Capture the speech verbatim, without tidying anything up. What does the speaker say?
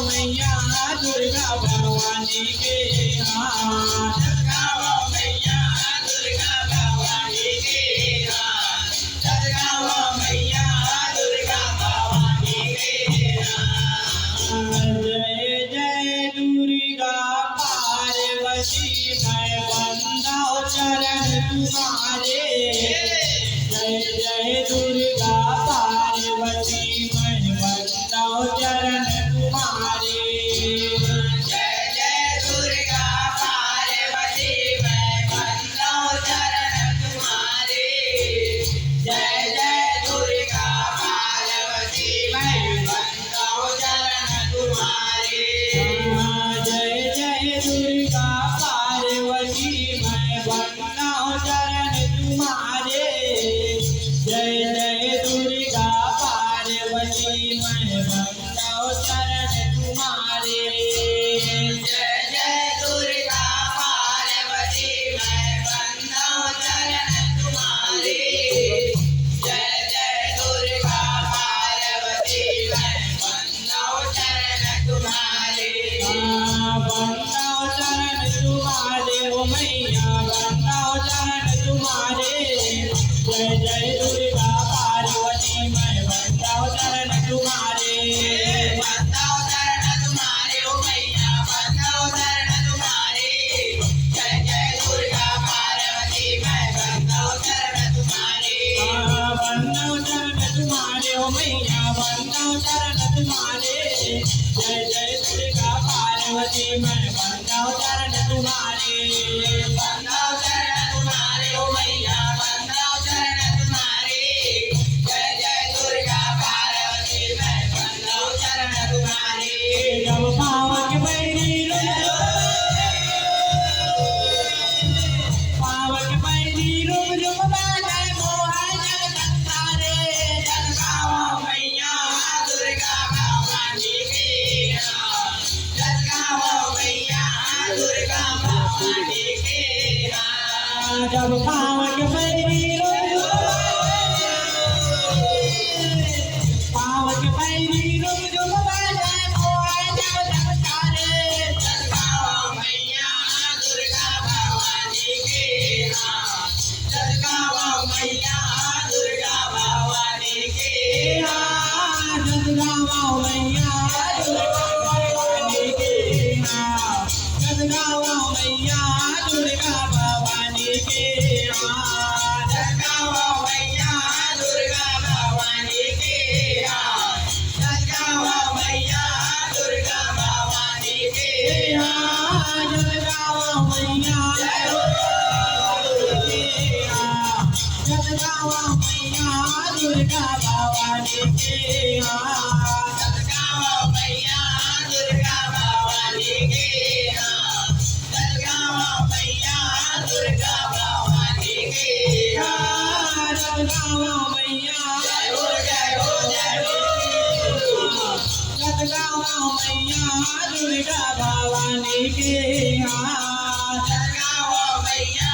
मैया दुर्गा भवानी के हाथ। जगावा मैया दुर्गा भवानी के हाथ। जगावा मैया दुर्गा भवानी के हाथ। जय जय दुर्गा पार्वती, मैं बंदव चरण तुम्हारे। जय जय दुर्गा पार्वती, मैं बंदव चरण तुम्हारे। जय जय दुर्गा पार्वती, मैं बंदव चरण तुम्हारे। जय जय दुर्गा पार्वती, मैं बंदव चरण तुम्हारे। जय जय दुर्गा पार्वती, मैं बंदव चरण तुम्हारे। जय जय दुर्गा पार्वती, मैं बंदव चरण तुम्हारे। जय जय दुर्गा पार्वती, मैं बंदव चरण तुम्हारे। जय जय दुर्गा पार्वती, मैं बंदव चरण तुम्हारे। हाँ, बंदव चरण तुम्हारे ओ मैया, बंदव चरण तुम्हारे। जय जय दुर्गा पार्वती, मैं बंदव चरण तुम्हारे। बंदव चरण तुम्हारे ओ मैया, बंदव चरण तुम्हारे। जय जय दुर्गा पार्वती, मैं बंदव चरण तुम्हारे। हाँ, बंदव चरण तुम्हारे ओ मैया, बंदव चरण तुम्हारे। जय जय दुर्गा पार्वती, मैं बंदव चरण तुम्हारे। बंदव चरण तुम्हारे ओ मैया, बंदव चरण तुम्हारे। जय जय दुर्गा पार्वती, मैं बंदव चरण तुम्हारे। जब पावक बैरी रो, पावक बैरी रो, जो बाजे मोहन जगदम्बा रे। जगावा मैया दुर्गा भवानी के हाथ। जगावा मैया दुर्गा भवानी के हाथ। जब पावक बैरी रो, पावक बैरी रो, जो बाजे मोहन जगदम्बा रे। जगावा मैया दुर्गा भवानी के हाथ। जगावा मैया दुर्गा भवानी के हाथ। जगावा मैया दुर्गा भवानी के हाथ। जगावा मैया दुर्गा भवानी के हाथ। जगावा मैया दुर्गा भवानी के हाथ। जगावा मैया दुर्गा भवानी के हाथ। जगावा मैया दुर्गा भवानी के हाथ। जगावा मैया दुर्गा भवानी के हाथ। जगावा मैया दुर्गा भवानी के हाथ। जगावा मैया दुर्गा भवानी के हाथ। जगावा मैया जय हो, जय हो, जय हो। जगावा मैया दुर्गा भवानी के हाथ। जगावा मैया